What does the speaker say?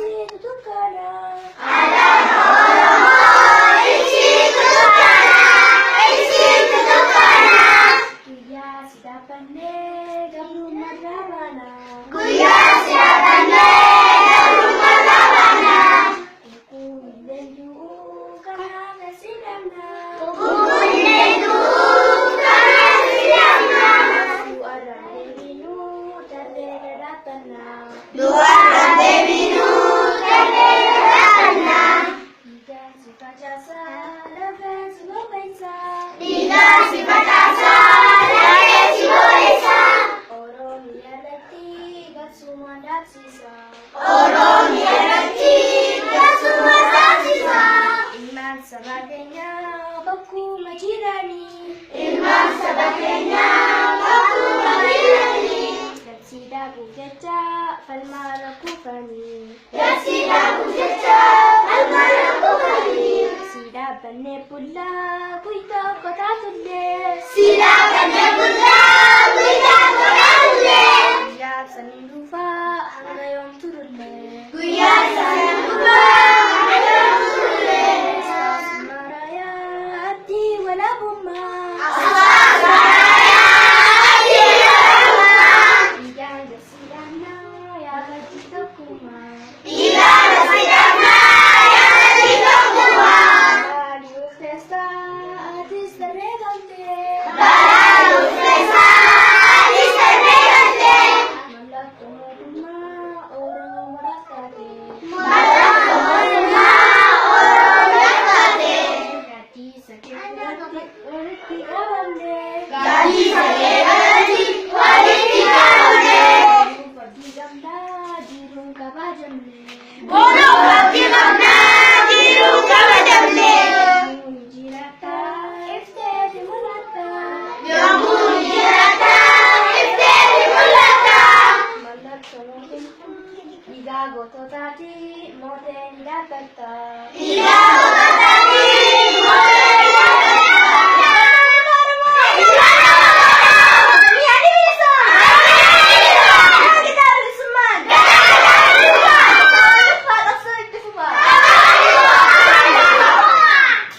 Ibsitu dukkanaa. Ibsitu dukkanaa. Guyyaa si dhaabbannee gabrummaa baana. Guyyaa si dhaabbannee gabrummaa baana. Qulqulleen du'uu kanaaf si dhabna. Qulqulleen du'uu kanaaf si dhabna. Du'arraan deebinuu darbee dhaabbanna. Du'arraan deebinuu darbee dhaabbanna. Dhiigaan si facaasaa lafeen si bobeessaa. Dhiigaan si facaasaa lafee si bobeessaa. Oromiyaa irratti galsumaan dhaabsisa. Oromiyaa irratti galsuma taasisa. Ilmaan saba keenyaa bakkuma jiranii. Ilmaan saba keenyaa bakkuma jiranii. Labsii dhaabuuf jecha falmaa rakkufanii. Labsii dhaabuuf jecha falmaa rakkufanii. Si dhaabbannee bullaa guyyaa qotaa tullee. Si dhaabbannee bullaa guyyaa qotaa tullee. Guyyaa saniin dhufaa hanga yoom turullee. Guyyaa saniin dhufaa hanga yoom turullee. Marayaa abdii walaabummaa. Marayaa abdii walaabummaa. Dhiigaan gasiidhaannaa yaabatti tokkummaa. Dhiigaan gasiidhaannaa yaabatti tokkummaa. Baalii teessaa atis daree galtee. Balaa dhufteessaa atis darbee galtee. Mallattoo mootummaa Oromoodhaaf taate. Mallattoo mootummaa Oromoodhaaf taate. Gaaddisa kee walitti qabamne. Gaaddisa kee jalatti walitti qabamne. Boruuf abdii qabnaa jiruun kabajamne. Boruuf abdii qabnaa jiruun kabajamne. Yoomuu jiraata ifteeti mul'ata. Yoomuu jiraata ifteeti mul'ata. Mallattoo mootummaa dhiigaa goototaati mooteen ni dhaabbatta. Dhiigaa